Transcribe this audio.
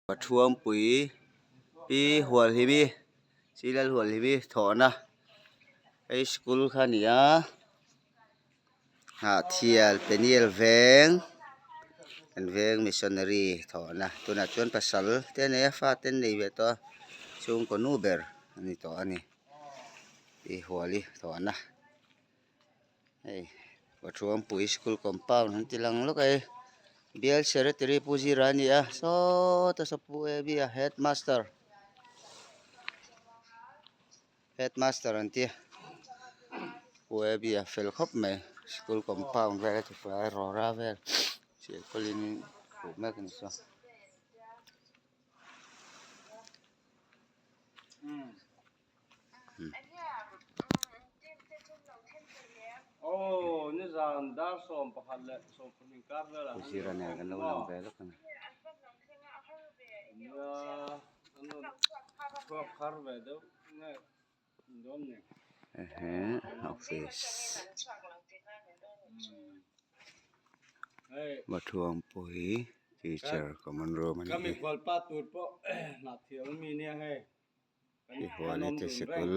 Pathuampui pi Hualhimi Silal Hualhimi thawhna hei school kha a ni a Hnahthial Peniel veng an veng missionary thawhna tunah chuan pasal te a nei a fate an nei ve tawh a chhungkaw nu ber a ni tawh a ni pi Huali thawhna. Hei Pathuampui school compound an ti lang lawk a hei bial secretary Pu Zira a ni a sawta saw Pu A B a headmaster headmaster an tia Pu A B a fel khawp mai school compound vel a ti fai rawra vel silpaulin in khuh mek a ni saw. Zira nen kan lo lang ve lawk a ni. Ehe office Bathuampui teacher common room a ni hi. Tihuanite sikul.